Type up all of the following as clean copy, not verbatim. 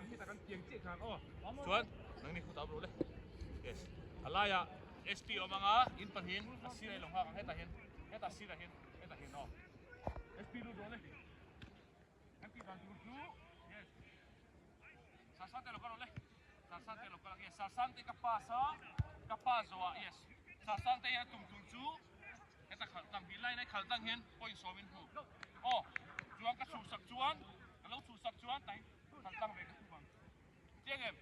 Thang khi ta kan tiang chiah khan aw. Chuan nangni khu ta awm lo le. Yes. A laiah SP awm anga in pahnihin a sir a ilo nghak ang hetah hian hetah sirah hian hetah hian aw. SP lut rawh le. Kan tih dan tur chu yes. Sarsante lo kal rawh le. Sarsante lo kal ang yes. Sarsante ka pass a ka pass zawhah yes. Sarsante hian a tum tur chu heta khalh tlang hi line a khalh tlang hian point sawmin hmu. Aw chuan ka chhuhsak chuan ka lo chhuhsak chuan tah hi khalh tlang ve ka tum ang. Chiang em?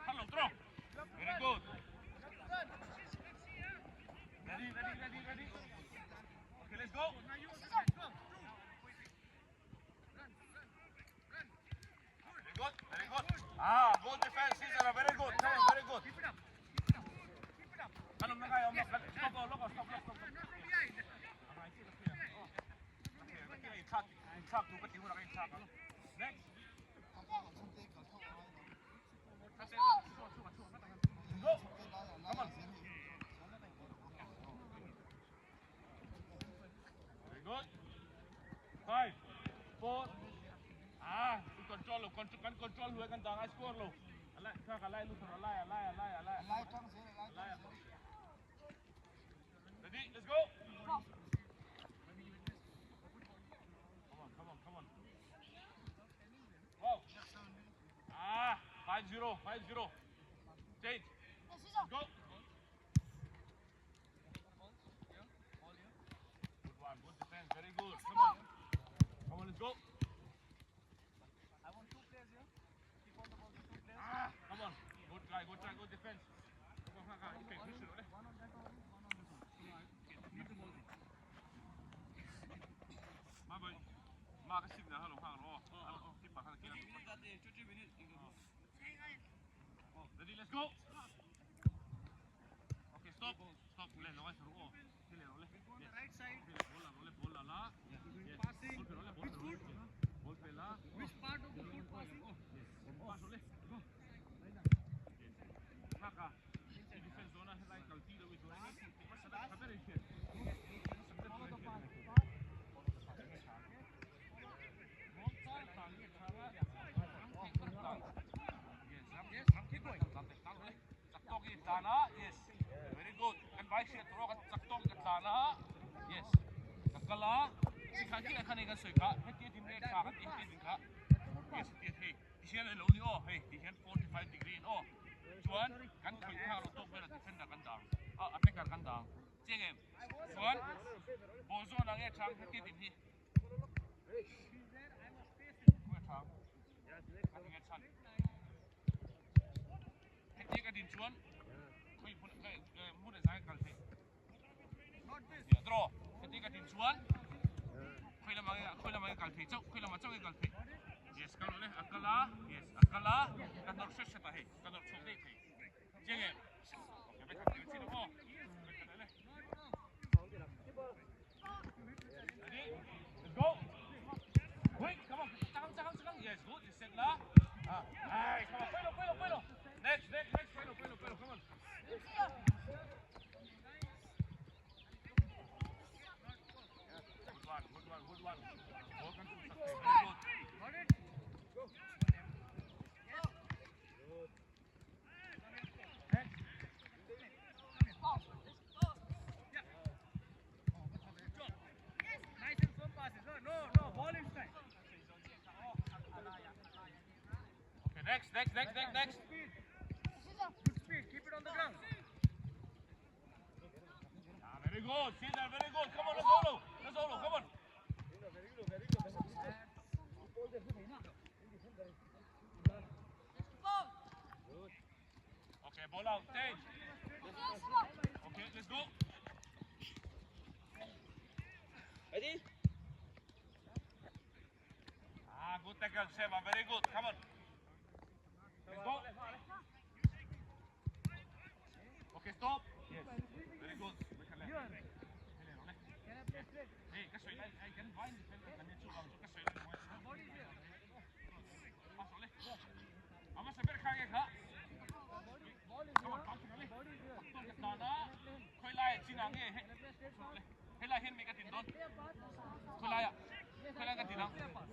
Hello, throw. Very good. Ready, ready, ready, ready. Okay, let's go. Very good, very good. Ah, good defense, Caesar. Very good, very good. Keep it up. Keep it up. Keep it up. Ano na kayo? Stop, stop, stop, stop, stop. Next. Go. Come on. Very good. 5, 4. Ah, control lo, control, kan control huai kan dang ai score lo. Alai, kha ka lai lu thor alai, alai, alai, alai. Alai tang zel, alai tang zel. Ready? Let's go. Come on, come on, come on. Wow. Ah, 5-0, 5-0. Change. Let's go. Good one, good defense, very good. Come on. Come on, let's go. I want two players here. Keep on the ball, two players. Ah, come on. Good try, good try, good defense. Come on, come on. One on that one, one on this one. Leave the ball there. Ma boy. Ma ka sim na halo hang ro. Keep pa hang Ready, let's go. Okay, stop. Stop. Le lo ai ro. Le ro le. Go on the right side. Ball la ro le ball la la. Doing passing. Ball pe ro le ball Which pe ro le. foot? Ball pe la. Which part of the foot passing? Pass ro le. Go. Haka. Defense zone a helai kal ti lo wi zone. Ka bere hian. Follow the pass. Pass. Yes, keep going. Yes, very good. Kan vai hriat tur kan chak tawk ka tlan a. Yes, ka kal a. Chi khan khi khan kan sawi kha. Heti din nge tha kan ti heti din kha. Yes, ti hei. Ti hian lo ni aw. Hei, ti hian 45 degree in aw. Chuan kan khoi kha lo tawk vel defender kan dang. A attacker kan dang. Chiang em? Chuan ball zawn ang nge thang heti din hi. Nge thang. Kan nge chan. Heti ka din chuan khoi hmun hmun a zai kal thei. Not this. Ya draw. Heti ka din chuan khoi lama khoi lama kal thei chauh khoi lama chauh kal thei. Yes, kal le akala. Yes, akala. Ka nor hret hret a hei. Ka nor chhuak daih thei. Chiang em? Okay, bai khat chin aw. Bai khat le. Ready? Let's go. Quick, come on. Chakang, chakang, chakang. Yes, good. You set la. Ah, nice. Come on, pelo, pelo, pelo. Next, next, next. Pelo, pelo, pelo. Come on. Good one, good one, good one. Welcome to success. Very good. Got it? Next. Nice and firm passes. No, no, no. Ball inside. Okay, next, next, next, next, next. Good speed. Good speed. Keep it on the ground. Ah, very good. Caesar, very good. Come on, let's go. Let's go. Come on. Okay, ball out. Change. Okay, let's go. Ready? Ah, good tackle, Sheva. Very good. Come on. Let's go. Okay, stop. Yes. Very good. Can I play straight? Hey, cái sợi này, ai gắn vai defender kan ni chu bang chu cái sợi này. Body is here. Pass ole. Ama saber kha ge kha. Ball is Come on, here. pass ole. Body is here. Tung ka na. Khoi lai chin ang ge. Can I play straight pass? He lai hen mi ka tin don. Play a pass. Khoi lai a. Khoi lai ka tin ang. Play a pass.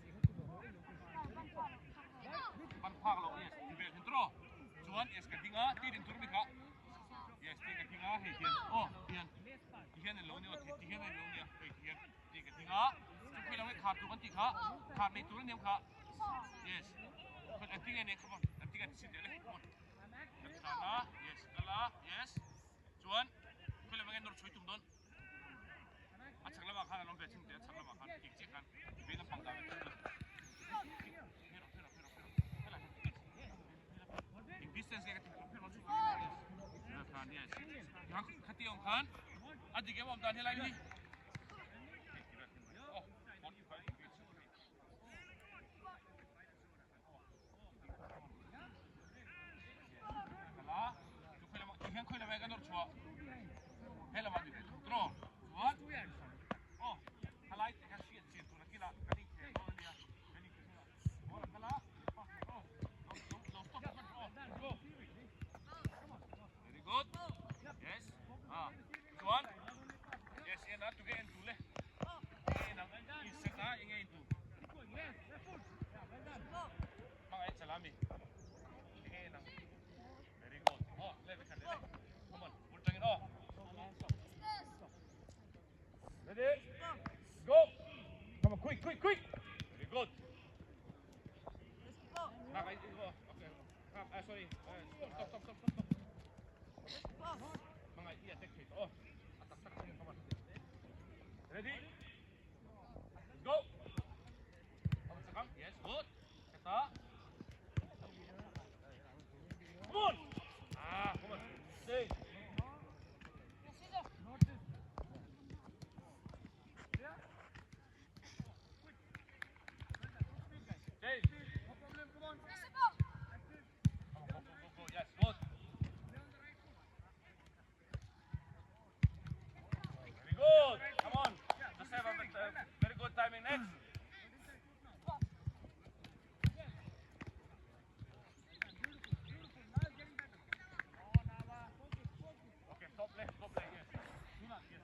Chuan yes ka ding a ti din tur mi kha yes ti ka ding a hei hian aw ti hian ti hian an lo nia aw ti hian an lo nia hei ti hian ti ka ding a chu khawi lam nge khar tur kan tih kha khar nei tur aniang kha yes khawi an ti nge nia come on an ti nge ti sin teh le come on kan tlan a yes kal a yes chuan khawi lam nge nawr chhui tum dawn a chhak lamah khan an awm ve thin teh a chhak lamah khan tik chiah khan vei lampang dah ve thin khan a dik em awm dan helai hi hian khawi lamah kan nawr chhuah helamah ni draw chuan aw helai te kha hriat chian tur a kila kan inkhel dawn a nia kan inkhel dawn a ball a kal a pass aw lo lo lo stop hman rawh aw go very good yes ah chuan yes en a tuge en tu le en ang in set a enge in tu hmangaih chalami enge en ang Very good. Oh, le ve khat le. Come on. Bul tangin oh. Ready? Go. Come on, quick, quick, quick. Very good. Nak ai go. Okay. Ah, sorry. Stop, stop, stop, stop, stop. Mangai iya tek thei oh. Atak tak come on. Ready? Go. Come on, sakam. Yes, good. Kata. Come on. Ah, come on. Stay. Stay. Come on, go, go, go, go. Yes, good. Very good. Come on. Just have a very good timing next. Okay, stop left, stop left, yes. Yes,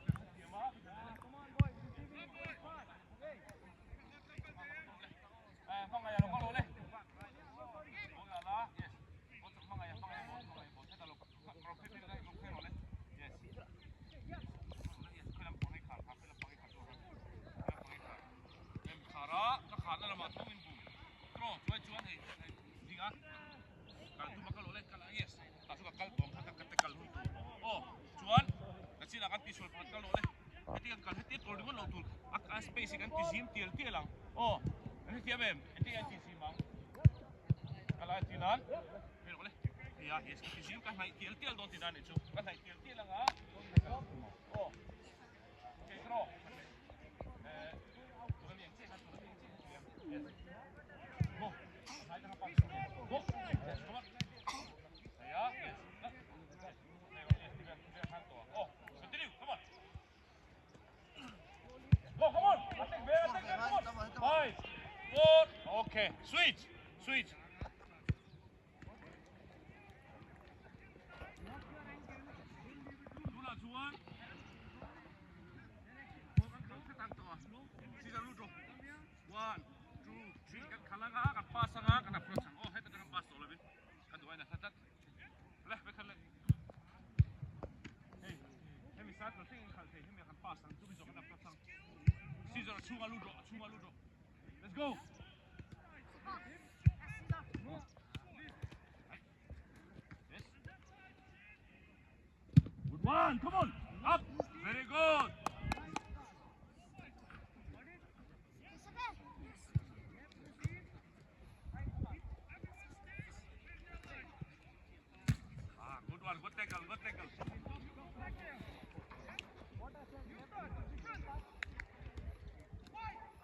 Space kan ti zim tial tial ang aw an hrethiam em engtin nge an ti zim ang ka lai ti nan hei rawh le hei a yes ka ti zim ka hnaih tial tial dawn ti nan nih chu ka hnaih tial tial ang a aw okay draw eh tuna mi ang chiah khan tuna mi ang chiah khan yes go hnai ta pa go yes come on hei a yes yes ti vel ti vel khan tawh aw continue come on Go, come on! Attack, man, attack, man, come on! 5, 4, okay, switch, switch. Tunah chuan ball kan kal khat ang tawh a, scissor lut rawh. 1, 2, 3, kan khalh anga, kan pass anga, kan approach ang. Aw, heta kan pass tawh lovin, kan duh ain a hla tlat. Le, vek khat le. Hei, hemi circle thleng in khalh thei, hemi ah kan pass ang, chumi zawh kan approach ang. Scissor a chhungah lut rawh, a chhungah lut rawh. Let's go. Yes. Good one, come on. Up. Very good. Ah, good one, good tackle, good tackle.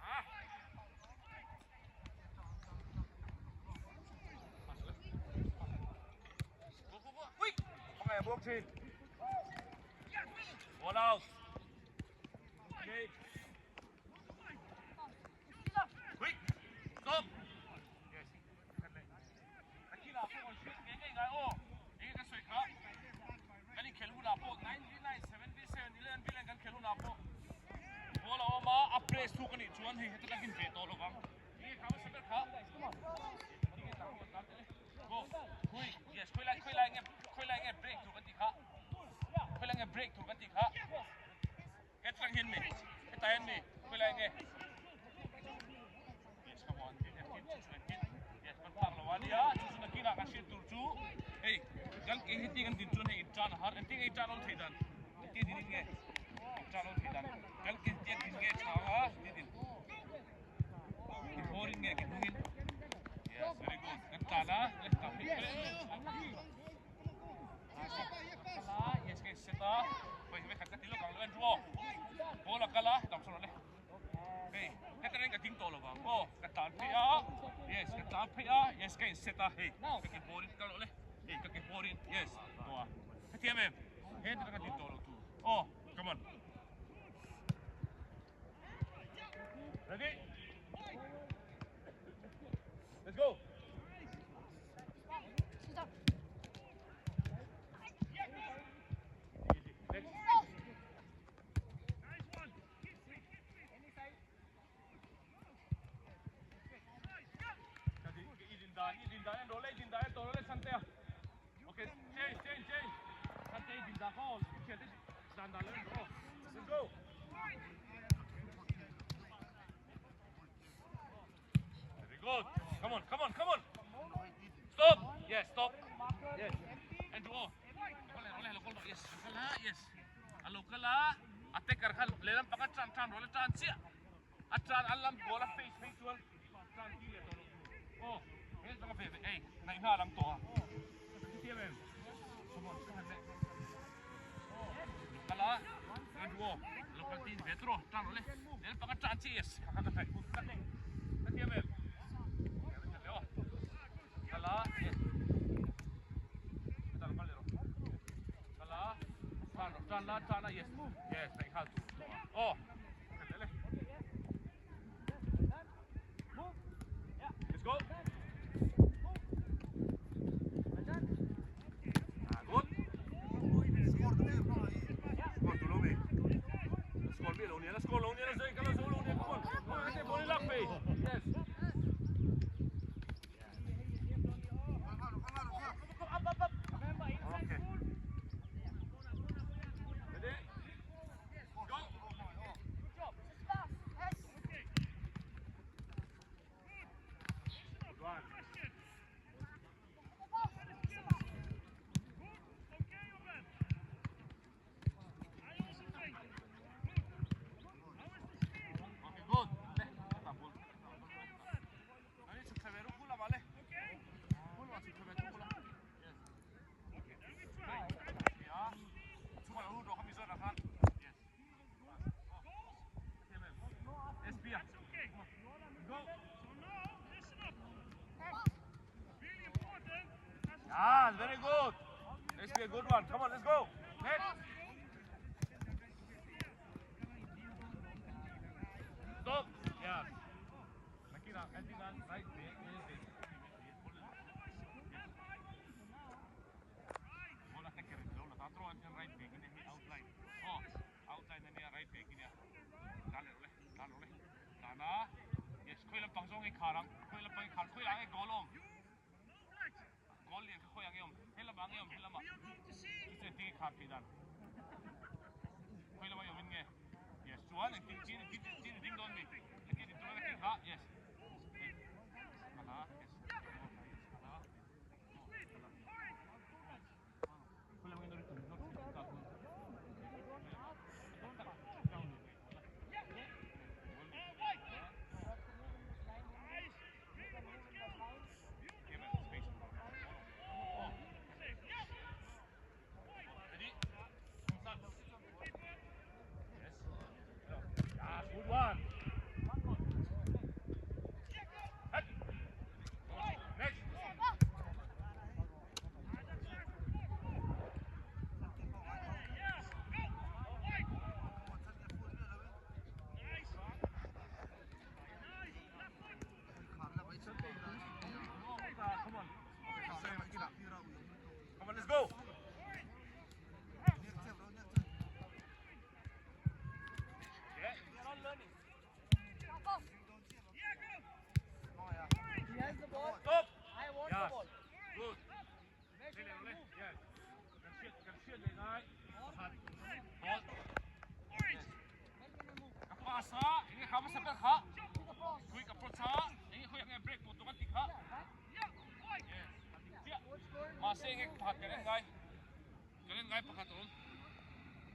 Ah. Go, go, go, quick. Okay, walk team. Ball out. Okay. Quick. Stop. Yes. Kan inkhel hunah pawh nine v nine, seven v seven, eleven v eleven kan khel hunah pawh ball a awm a, a press thuk a nih chuan hei heta takin ve tawh lovang. Enge kha hmasa ber kha? Go, quick, yes, khawi lai, khawi Kan ke heti kan din chuan hei in tan a har. Engtin nge i tan awl theih dan? Engtia din in nge in tan awl theih dan? Kan ke hetia din nge tha anga heti din? Ke hmawr in nge ke hnung in? Yes, very good. Kan tlan a, left ah phei kal a, yes ka in set a, vawi khat ka ti lawk ang lo en ru aw. Ball a kal a, hetah sawn awle. Hei, heta reng ka ding tawh lo vang aw, ka tlan phei a, yes ka tlan phei a, yes ka in set a, hei ka ke hmawrin ka rawh le, hei ka ke hmawrin, yes tawh a, hetiang em, heta reng ka ding tawh lo tur aw, come on. Ready? Let's go. Easy. Next. Good. Come on, come on, come on. Stop. Yes, stop. Yes. Andrew. Oh. Yes. Yes. A lo kal a, a taker kha lehlam pakhat tan tan rual a tan chiah, a tan a lam ball a face phei chuan tan tir leh tawh loh tur aw he atanga ve ve ei ngaih nghal ang tawh a hetiang em come on ka han leh aw lo kal a Andrew aw lo kal tin ve tur aw tan rawh le lehlam pakhat tan chiah yes kha kha ka hnaih hetiang em aw kal a yes kal leh rawh. Kal a, tan rawh, tan la, tan a, yes, yes, hnaih nghal tur tawh a, aw, kal leh le. Let's go. Ah, good. Score tu lo mi. Score mi lo ni, score lo ni, zoi kala zo lo ni, come on. Come on, te ball lak pe. Yes. Okay. Ready? Go. Good one. Okay, good. Le, Ah, very good. Let's be a good one. Come on, let's go. Next. Stop. Yeah. Yes. Good one. Next. Come on. Come on, let's go. Yeah. He has the ball. Stop. I want Yes. the ball. Good. Yes. Ball. Ka pass ha. Enge kha ma kha. Quick approach ha. Enge khoi enge break tu kan ti kha. Yes. Ma se enge phat ka ngai kan en ngai pakhat a awm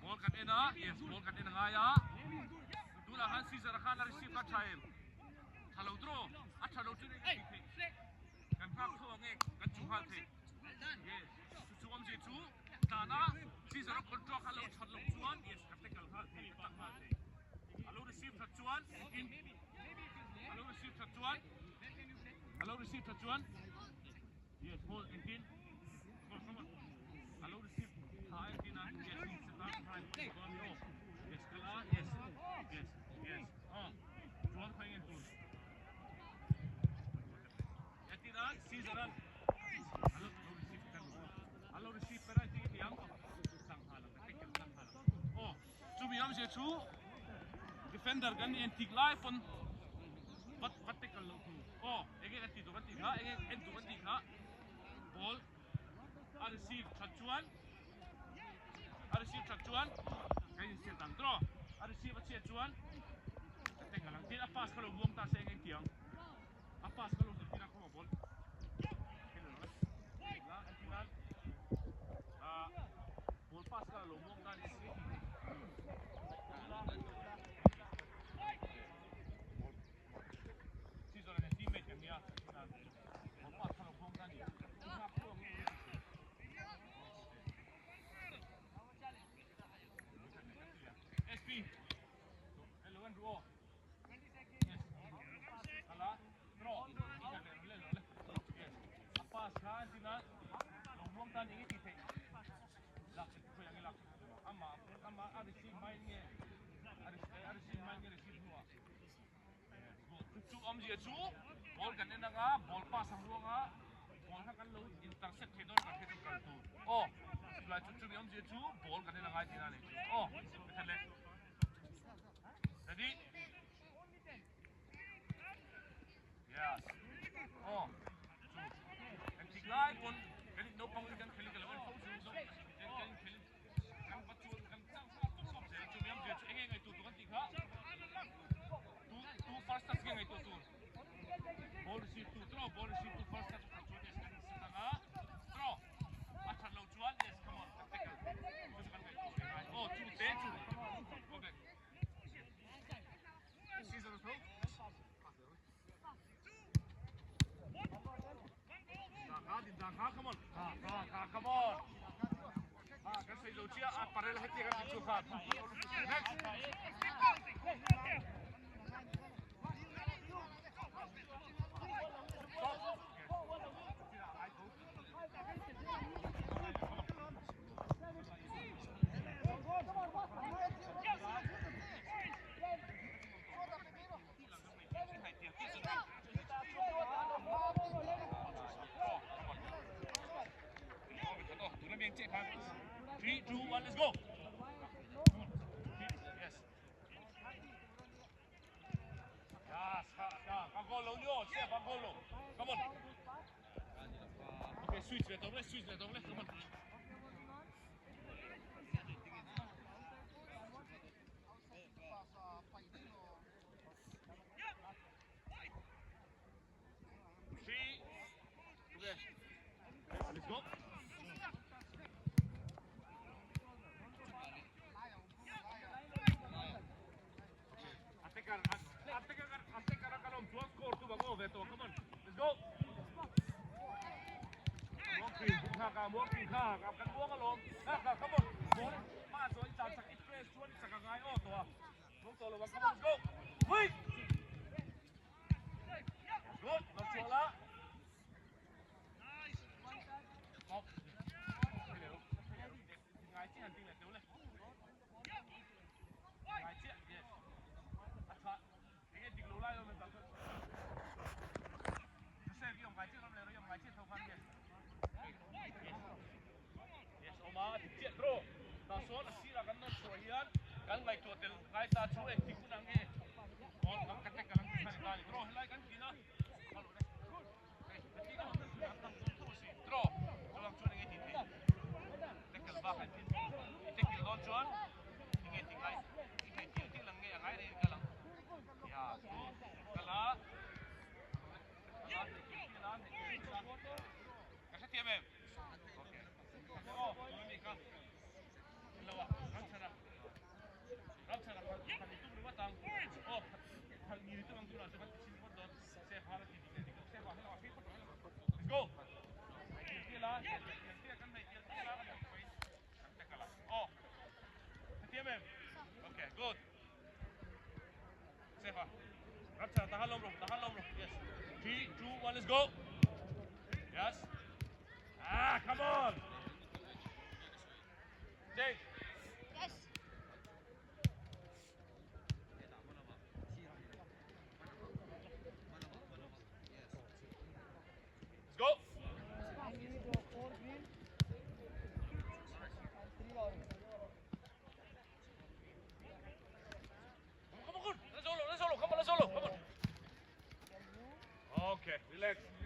ball kan en a yes ball kan en a ngai a tunah khan Caesar a khan a receive kha a tha em tha lo draw a tha lo chu eng nge tih theih kan nghak tho ang e kan chu nghal thei yes chu chu awmzia chu tlan a Caesar a control kha a lo that loh chuan yes ka tackle nghal thei ka tak nghal thei a lo receive that chuan engtin a lo receive that chuan a lo receive that chuan Yes ball engtin goal come on a lo receive tha engtin a yes in set a try dawn ni aw yes kal a yes yes yes aw chuan khaw engin tur engtin a Caesar an a lo lo receive kan a lo receive per a engtin nge tiang tlang nghal ang ka tackle tlang nghal ang aw chumi awmzia chu defender kan ni entik lai pawn vat vat tackle loh tur aw Enge kan tih tur kan tih kha, enge en tur kan tih kha ball a receive that chuan a receive that chuan kan insiat ang tawh a receive a chhiat chuan ka tackle ang tin a pass kha lo buang ta se enge engti ang a pass kha lo zir tir a khawma ball la an ti nan ah ball pass kha lo buang ta ni se enge tih Chu awmzia chu ball kan en anga ball pass ang ruang a ball kha kan lo intercept thei dawn kan hre chu kal tur aw chulai chu chumi awmzia chu ball kan en angai tihna a ni chu aw ka that leh ready yes aw chu kan tik lai pawn kan naupang in kan khel in ka lo en fo chu kan khel Kan va chuan kan chang chang tawp tawp zel a, chumi awmzia chu enge ngaihtuah tur kan tih kha tu tu first touch nge ngaihtuah tur ball receive tu tawh ball receive tu first touch khat chuan yes kan inset ang a tawh a that loh chuan yes come on kan tackle chu chu kan ngaihtuah ve ngai aw chu te chu go back scissor tho Come on, come on. Kan sei lo chia a parel heti kan chu kha. Next. 3, 2, 1, let's go! Yes. Yes, come on. Okay, switch, switch, come on. Let's go. Let's go. Come on. Let's go. Wait. Good. Lo chuah la. Stop. Ngai chiah han ting leh teuh le. Ngai chiah. Yes. A tha. Enge dik lo lai awm em tak. Joseph i awm ngai chiah ram le ro i awm ngai chiah tho khan yes. Yes. Yes awm a dik chiah draw. Tah sawn a sirah kan nawr chhuah hian kan ngaihtuah tel ngai ta chu engtik hunah nge ball kan ka tackle ang tih kha ni ta a ni. Draw helai kan tin a kal rawh le. Hei ka tin a an tam dawn tho a si. Draw chuvang chuan enge tih theih tackle bak an tin i tackle dawn chuan enge tih ngai i theih tir tir lang nge a ngai reng in kal ang. Ya kal a kal a theih tir tir a theih tir tir a ka hrethiam em? Okay. Ka. Lawa, Ramchhana. Ramchhana phan tum ringawt ang. Aw, phan ngil tum ang tunah chuan kan ti chhin ringawt dawn. Sefa la ti dik leh dik lo. Sefa helama phei phawt rawh helama. Let's go. Tial tial a, tial tial kan hnaih tial tial a kan hnaih pawhin kan tackle ang. Aw. Hetiam em? Okay, good. Sefa. Ramchhana tahan lawm rawh, tahan lawm rawh. Yes. 3 2 1 let's go. Yes. Ah, come on. Jake. Yes. Let's go. I need 4 green and 3 orange. Come on, come on, let's solo, let's solo, come on, let's solo, come on. Can you Okay, relax.